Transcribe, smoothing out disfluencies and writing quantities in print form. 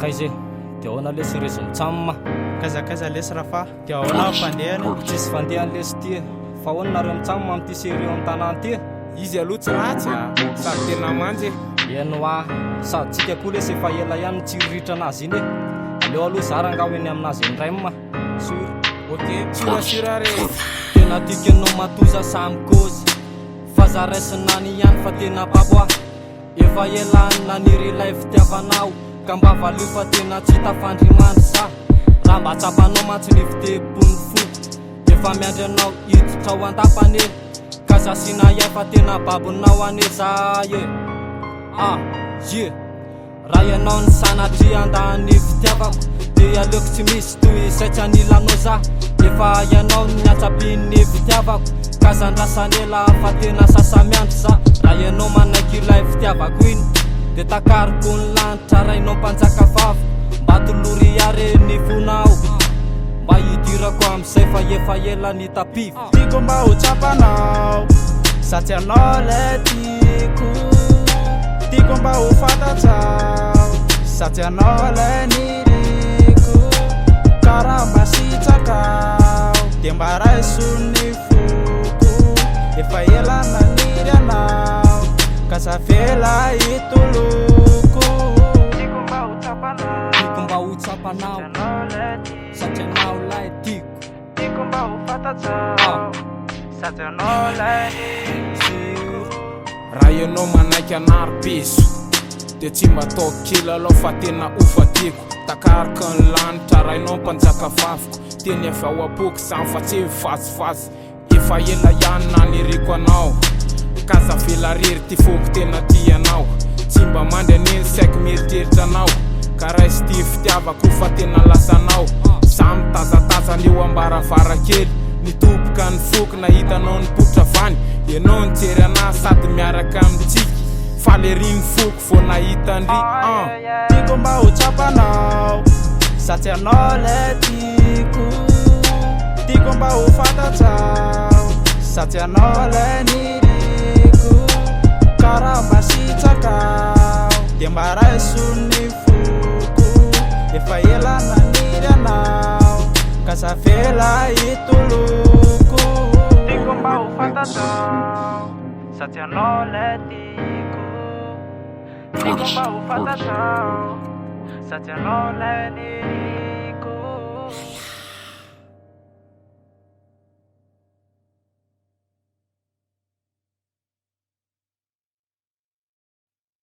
Kaiza e? Dia ahoana lesy ry izy mitsam a? Kaiza kaiza lesy Rafa? Dia ahoana ny fandehany? Tsisy fandehany lesy ty e! Fa ahoana nareo mitsam amin'ity série eo an-tanàna ty e? Izy aloha tsy ratsy a! Sady tena manja e! Eny hoa! Sady tsika koa lesy efa ela ihany nitsiriritra anazy iny e! Aleo aloha za rangah ho eny aminazy eny Rem a! Sur! Ok, sur sur ary e! Tena tiako ianao matoa za samy kôzy Fa za raisina any ihany fa tena babo ah Efa ela naniry ilay fitiavanao Ka mba valio fa tena tsy tafandrimandry za Raha mba tsapanao mantsy ny fitepon'ny foko Efa miandry anao hiditra ao an-dapa anie Ka za asiana ahiahy fa tena babonao anie za e Ah yeah Raha ianao no sanatria handà ny fitiavako Dia aleoko tsy misy toy izay tsy anilanao za Efa ianao no niantsampin'ny fitiavako Ka za andrasan'ela fa tena sasa-miandry za Raha ianao manaiky ilay fitiavako iny Dia takariko ny lanitra rainao mpanjaka vaviko Mba tolory ahy re ny fonao Mba hidirako amin'izay fa efa ela nitapify Tiako mba ho tsapanao Za tsy anao lay tiako Tiako mba ho fantatrao Za tsy anao lay niriko Ka raha mba sitrakao Dia mba raiso ny foko Efa ela naniry anao Ka za avela hitoloko Tiako mba ho tsapanao Tiako mba ho tsapanao Satria anao lay tiako Tiako mba ho fantatrao Sady ianao ilay niriko. Raha ianao manaiky anah ry piso Dia tsy mba ataoko kilalao fa tena ho fadiako Takariko ny lanitra rainao mpanjaka vaviko Teny avy ao am-poko izany fa tsy mivazivazy Efa ela ihany naniriako anao K'aza avela rery ty foko tena tia anao Tsy mba mandry anie ny saiko mieritreritra anao Ka raiso ty fitiavako fa tena lasanao Za mitazatazana eo ambaravarakely Nitoboka ny foko nahita anao nipoitra avy any Ianao nijery anah sady miaraka mitsiky Faly ery ny foko vao nahita ndry an. Tiako mba ho tsapanao Za tsy anao lay tiako Tiako mba ho fantatrao Za tsy anao lay niriko Ka raha mba sitrakao Dia mba raiso ny foko Efa ela naniry anao Ka za avela hitoloko Tiako mba ho fantatrao Za tsy anao lay tiako Tiako mba ho fantatrao Za tsy anao lay niriko.